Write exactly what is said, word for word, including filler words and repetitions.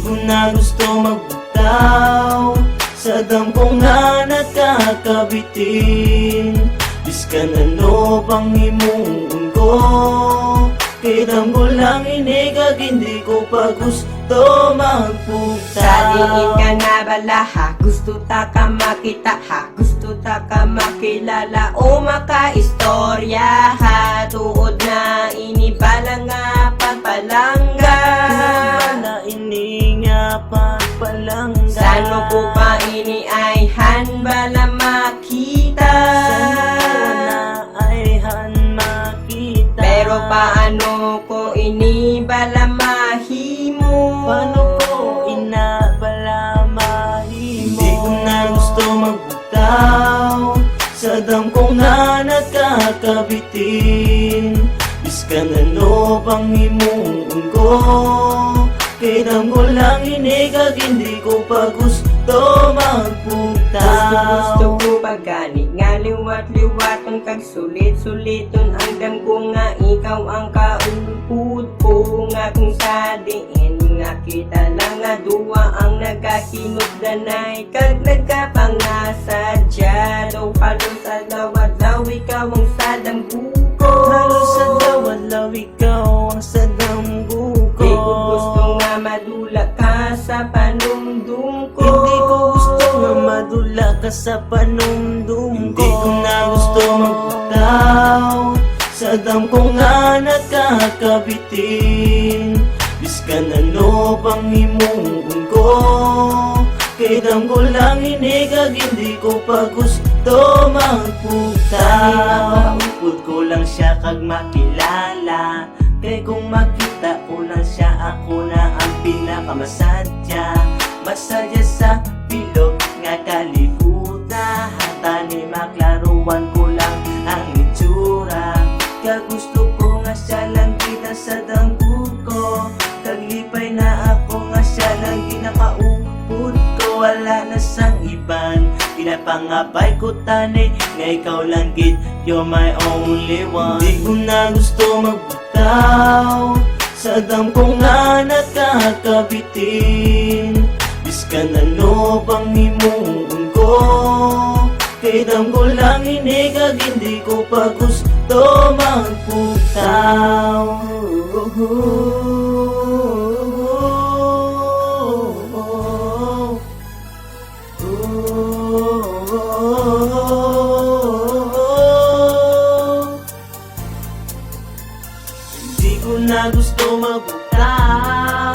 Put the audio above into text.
Kung na gusto magbutaw, sadam ko nga nakakabitin. Biskan ano pang himuon ko, kay damgo lang ini kag hindi ko pa gusto magbutaw. Sa diin ka na bala, ha? Gusto ta ka makita, ha? Gusto ta ka makilala o makaistorya, ha? Tuod na ini bala nga pagpalangga. Tuod na ini nga pagpalangga. Sano ko pa ini ayhan bala makita? Sano ko na ayhan makita? Pero paano ko ini bala mahimo? Paano ko ina bala mahimo? Hindi ko na gusto magbutaw, sadam ko nga nakakabitin. Biskan ano pang himuon ko, kay damgo lang ini kag hindi ko pa gusto magbutaw. Gusto, gusto ko pa gani nga liwat-liwaton kag sulit-suliton ang damgo nga ikaw ang kaupod ko, nga kung sa diin nga kita lang nga duwa ang nagahinugdanay kag nagapangasadya. Daw halos adlaw-adlaw ikaw ang sa damgo ko. Halos adlaw-adlaw ikaw ang sa damgo ko. Di ko gusto nga madula ka sa panumdum ko. Hindi ko gusto nga madula ka sa panumdum ko. Hindi ko na gusto magbutaw, sadam ko nga nakakabitin. Biskan ano pang himuon ko, kay damgo lang ini kag hindi ko pa gusto magbutaw. Maupod ko lang siya kag makilala, kay kung makita ko lang siya, ako na ang pinakamasadya. Masadya sa bilog nga kalibutan, tani maklaruan ko lang ang itsura. Kag gusto ko nga siya lang gid ang sa damgo ko, kag lipay na ako nga siya lang ginakaupod ko. Wala na sang iban, pinapangabay ko tani nga ikaw lang gid, you're my only one. Di ko na gusto magbutaw, sadam ko nga nakakabitin. Biskan ano pang himuon ko, kay damgo lang ini kag hindi ko pa gusto magbutaw. Di ko na gusto magbutaw,